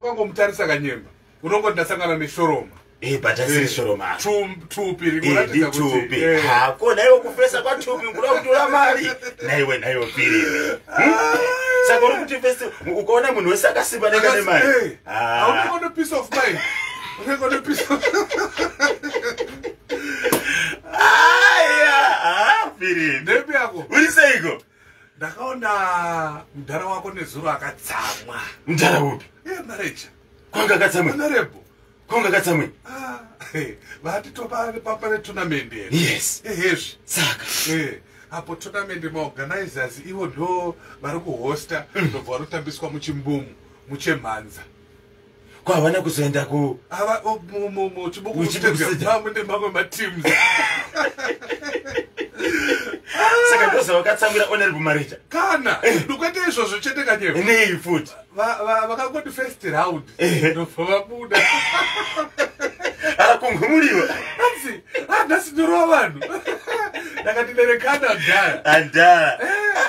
Ukangomutarisa Kanyemba, unongoti ndasangana neshoroma. But asiri shoroma. Tupi rikuratidza kuti Nditupi hako naiwe kufesa kwatupi kuda kutora mari naiwe naiwe piriwe. Saka uri kuti fesi ukaona munhu wese akasimba neka nemari. Haunenge une peace of mind, unenge une peace of Aya, Piripi. Ndepi yako? Uri seiko? Ndakaona mudhara wako nezuro akatsamwa. Mudhara upi? Iye Marecha. Kwanga akatsamwe? Honorable. Kwanga akatsamwe? Ah, vati topa tournament here? Yes. Ehezvi. Saka Apo tournament, maorganizers ivo ndo vari kuhosta, ndobva vari kutambiswa muchimbumu muchemhanza. Kwavana kuzoenda ku Ava muChibuku. MuChibuku Stadium. Mamwe nemamwe mateams. Saka ndozavakatsamwira Honorable Marecha? Kana ndikwete izvozvo chete, Kanyemba. Nei futi? Vakangoti first round, ndobva vabuda. Arakunhumuriwa. Anzi, "Ah, nhasi ndorova vanhu." Ndakati, "Nerekana dhaya." Andara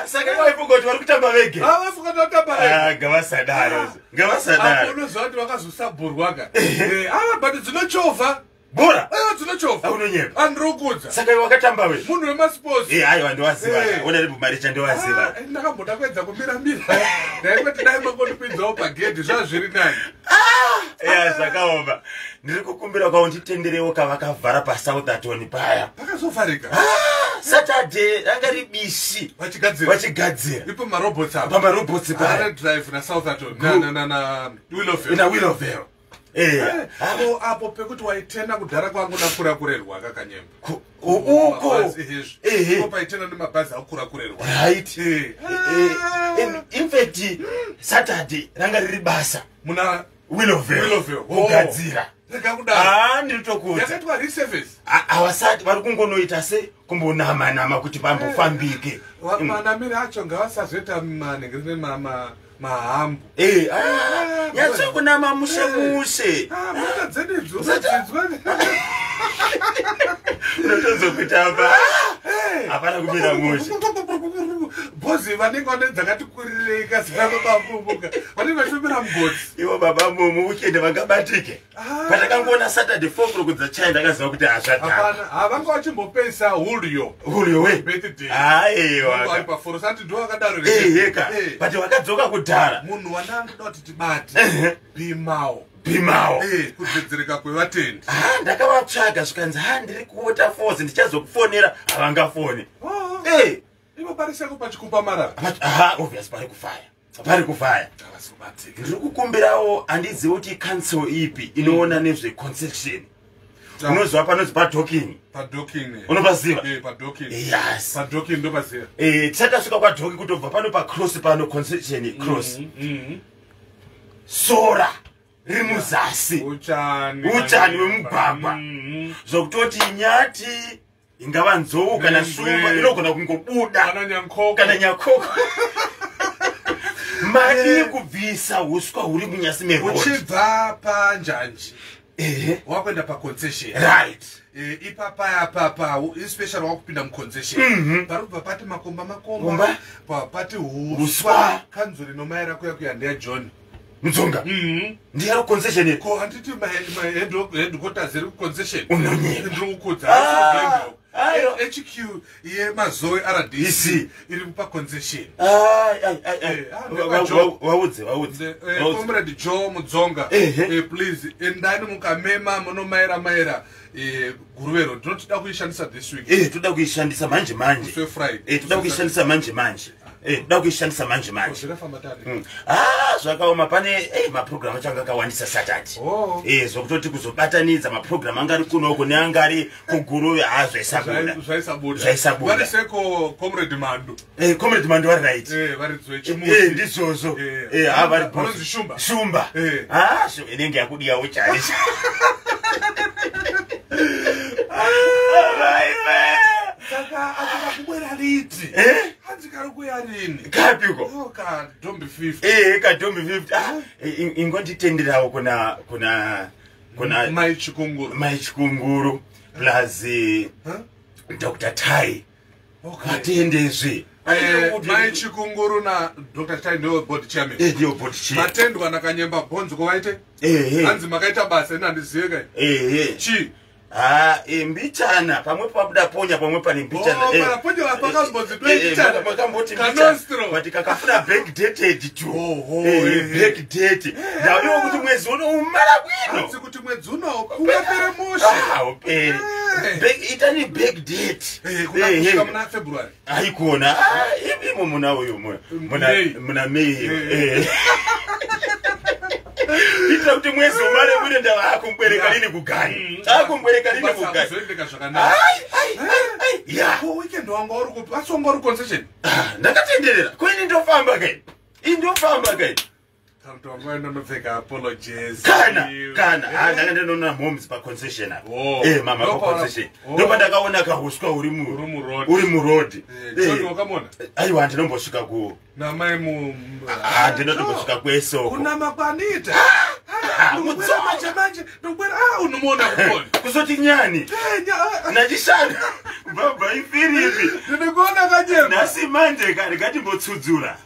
saka vaifunga kuti vari kutamba vege? Vafunga kuti Ah, ngavasadaro. Apo Ngavasadaro. unoziva kuti vakazosabhurwaka. Ah, but dzinochovha. Bhora. Dzinochovha. Aunonyepa. Andiri kukudza. Saka iwe wakatamba we? Munhu wemasports. Aiwa, ndiwaziva. Honorable Marecha ndiwaziva. Ah, ndakamboda kuedza kumiramira, ndaingoti dai mangondipinzawo pagedhi, zvazviri nani. Ya, zvakaoma. Ndiri kukumbira kwavo nditenderewo kavakavhara paSoutherton paya. Pakazovharika? Saturday ranga ribishi. Vachigadzira. Vachigadzira. Ipo marobots apa. Pamarobots paya. Drive naSoutherton na Willowvale. Na Willowvale. Apo pekuti waitena kudhara kwangu nakura kurerwa, kaKanyemba. Uko. Ipo paitena nemabhazi akura kurerwa. Right. In fact, Saturday ranga riri basa. Muna Willowvale. Willowvale. Kugadzira. Rega kudaro. Ah, ndinotokuudza. Yakaitwa reservice? Havasati, vari kungonoita se kumbonama-nama kuti pambofambike. Manamiri acho ngavasazoita manhengeri mahambu. Ah, nyatsokunama mushe mushe. Ah, mota dzedu idzo usadzinzwa. Unotozokuti apa hapana kumira mushe. Bhozi vanenge vane dzakati kurirei kasirababambuka vanenge vachifembera mugotsi. Ivo baba muweekend vangabatike. Ah. Patakangoona Saturday 4 o'clock dzachai, ndakaziva kuti hazvadhaka. Hapana, havanga vachimbopesa Julio. Julio we. Birthday. Vanga vari Aiwa. paforo sati ndo vakadaro. Eheka, but vakadzoka kudhara. Munhu wandangoda kuti tibate, Bhimawo. Bhimawo. Kudzedzereka kwevatendi. Ha, ndakavatsvaga, zvikanzi, "Ha, ndiri kuWaterfalls, ndichazokufonera." Havangafoni. Oh. Ivo pariseko pachikupa marara. Ha, obvious, pari kufaya, pari kufaya. Havasi kubatika. Ndiri kukumbirawo, handizivi kuti council ipi inoona nezveconcession. Unoziva panonzi paDocking? PaDocking. Unopaziva? PaDocking. Yes. PaDocking ndopaziva. Tisati tasvika kwaDocking, kutobva pano pacross, pano Concession Cross, sora riri muzasi. Uchani. Uchani wemugwagwa. Zvokutoti nyati, ingava nzou kana Nengwe. shumba, inogona kungobuda. Kana nyankoko. Kana nyakoko. Madii kubvisa uswa huri munyasi meroad? Uchibva panjanji wakuenda paConcession. Ipapa apapa, especially wakupinda muConcession, pari kubva pati makomba makomba. Komba. Pati huswa. Huswa. Kanzuro inomaira kuya kuya ndeyaJohn. Mudzonga ndiyaro concession yedu? Ko handiti headquarters iri kuConcession? Unonyepa. Ndiri kukudza. Ah, aiwa. HQ yeMazoe RDC EC. iri kupaConcession. Ai, ai, ai, ai. Joe. Waudze, waudze. Waudze. Comrade Joe Mudzonga, please endani mukamema munomaira maira Guruve, tinotida kuishandisa this week. Toda kuishandisa manje manje. Musi weFriday. Toda kuishandisa manje manje. Toda kuishandisa manje manje. Zvirafamba tani? Ah, zvakaoma. Pane maprogramu acho anga akawandisa Saturday. Zvokutoti kuzobatanidza maprogramu anga ari kunoko neanga ari kuGuruve, ha, zvaisabuda. Zvaisabuda. Zvaisabuda. Variseko Comrade Mando? Comrade Mando vari right. Varidzwe chimuti. Ndizvozvo. Ha, vari boss. Vanonzi Shumba. Shumba. Ah, so inenge yakudiyawo chaizvo. Alright. Saka akada kubwera liti? Eh? Hanzi kari kuya rini? Kapiko? Oh, kadombi 50. Kadombi 50. Ah, ingonditenderawo kuna Mai Chikunguru. Mai Chikunguru plus Huh? Dr Tai. Vatendezve. Mai Chikunguru na Dr Chitai ndiwo board chairman. Ndiyo board chair. Matendwa naKanyemba Bhonzo kuvaite. Hanzi makaita basa, ini handizive kai. Chi? Ha, mbichana pamwe pabuda ponya, pamwe pane mbichana. Oh, pana ponya pakambonzi mbichana. Pakamboti Kanostro. But kakafuna backdated tu. Oho, Backdate ndaiwo kuti mwedzi uno umara bwino. Hanzi kuti mwedzi uno ungapere mushe. Ah, upere. Itani backdate. Kuda kusvika muna February. Haikona. Ah, imo muna uyu muna May. Muna May. Itira kuti mwedzi umare bwino, ndava akumbwereka lini kugani, akumbwereka lini Basa kugani. akuzoendeka zvakanaka. Ai, ai, ai, ai, ya. Ko weekend wanga uri kupi? Asi wanga uri concession? Ah, ndakatenderera ko, ini ndofamba kai, ini ndofamba kai. Kana kuti wanga waenda unopfeka apologies? Kana ah, ndanga ndinoona moms paconcession apa. Oh. Mama, paconcession. Ndopandakaona kahuswa uri mu Uri muroad. Uri muroad. Choti wakamona? Aiwa, ndinombosvika ku Namai mu Ah, ndinotombosvika kwesoko. Kunama kwaniita. Ndikubwera manje manje, ndikubwera. Ah, unomuona kupona. Kuzoti nyani nachishanu baba ifiripi. Ndinokuona, Kanyemba. Nhasi manje kani ngatimbotsudzura.